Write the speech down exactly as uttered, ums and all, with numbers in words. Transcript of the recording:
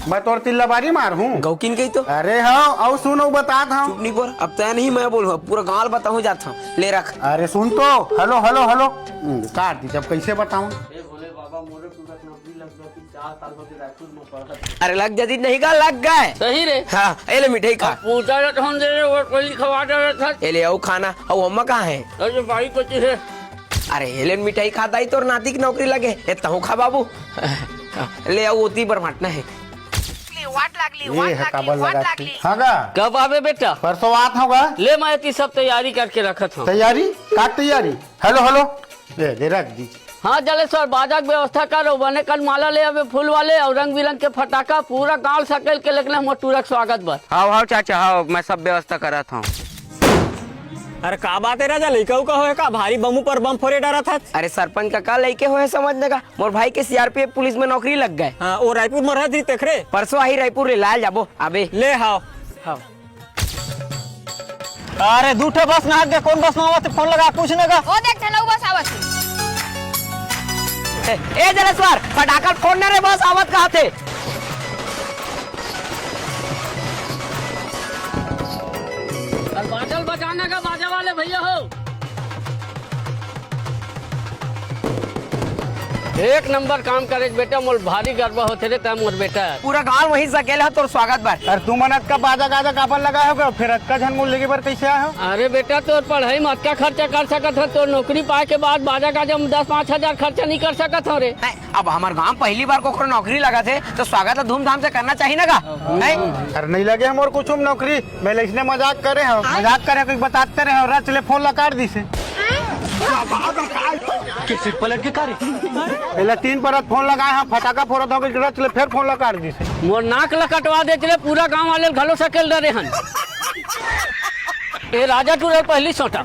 मैं तोर तिल्ला बारी मार हूँ। गौकिन कही तो। अरे हव, अउ सुन, अउ बतात हव। चुप नहीं बोल, अब तय नहीं मैं बोलूँ, पूरा गाँव ल बताहूँ जात हव। ले रख। अरे सुन तो, हेलो, हेलो, हेलो। हम्म, काट दी, जब कैसे बताऊँ? हे भोले बाबा, मोरे टूरा के नौकरी लग जाती, चार साल होके रायपुर में पढ़त। अरे लग जाती नहीं गा, लग गए। सही रे। हाँ, ए ले मिठाई खा। अब पूछा जात हम दे रे, और कोई खवा दे रे था। ए ले अउ खाना, अउ अम्मा कहाँ है? अरे भाई को चीज है। अरे ए ले मिठाई खा दाई, तोर नाती के नौकरी लगे। ए तहूँ खा बाबू। ले अउ ओती बर बांटना है। वाट लागली, ए वाट हे लागली, काबर वाट लगात लागली। हे? हाँ गा? कब आबे बेटा? परसों आत हव गा। ले मैं एती सब तैयारी करके रखत हव। तैयारी? का तैयारी? Hello, hello. ए, दे रख दी। हाँ जलेश्वर, बाजा के व्यवस्था कर, अउ बने कन माला ले आबे, फूल वाले अउ रंग बिरंग के फटाका, पूरा गांव सकेल के लेकने हमर टूरा के स्वागत बर। हाव, हाव चाचा, हाव, मैं सब व्यवस्था करत हव। अरे का बात हे राजा, लइका उका होय का? भारी बम ऊपर बम फोरे डारत हस। अरे सरपंच कका, लइके होय समझ न गा, मोर भाई के सीआरपीएफ पुलिस में नौकरी लग गए। हाँ, ओ रायपुर में रहत रही तेखरे। परसों आही रायपुर ले लाय ल जाबो, आबे। ले हाव। हाव। अरे दू ठे बस नहात गे, कोन बस में आवत हे? फोन लगा, पूछ न गा। ओ देख, चलो बस आवत हे। ए, ए जलेश्वर, फटाकल फोन न रे, बस आवत कहत हे। अरे बाजा ल बजाना गा, बाजा वाले भैया हो। एक नंबर काम करे बेटा, मोर भारी गर्व होथे रे, तैं मोर बेटा। पूरा गांव वहीं सकेल ह तोर स्वागत बर। अरे तुमन अतका बाजा गाजा काबर लगाए हव गा? फेर अतका झन मोर लेगे बर कैसे आए हव? अरे बेटा, तोर पढ़ाई में अतका खर्चा कर सकत हन, तोर नौकरी पाए के बाद बाजा गाजा में दस पाँच हजार खर्चा नहीं कर सकत हव रे। हैं? अब हमर गांव पहली बार कोकरो नौकरी लगत हे, तो स्वागत ला धूमधाम से करना चाहिए ना गा? हैं? अरे नहीं लगे हे मोर कुछ में नौकरी, मैं अइसने मजाक करे हव। मजाक करे हव, कोई बताते रहे हव, रच ले फोन ला काट दिसे। के सिर पलट के का रे? पहले तीन परत फोन लगाए हव, फटाका फोड़त हव, रच ले फेर फोन ला काट दिसे। मोर नाक ला कटवा देते रे, पूरा गांव वाले घलो सकेल डरे हन। ए राजा टूरा पहली सोटा।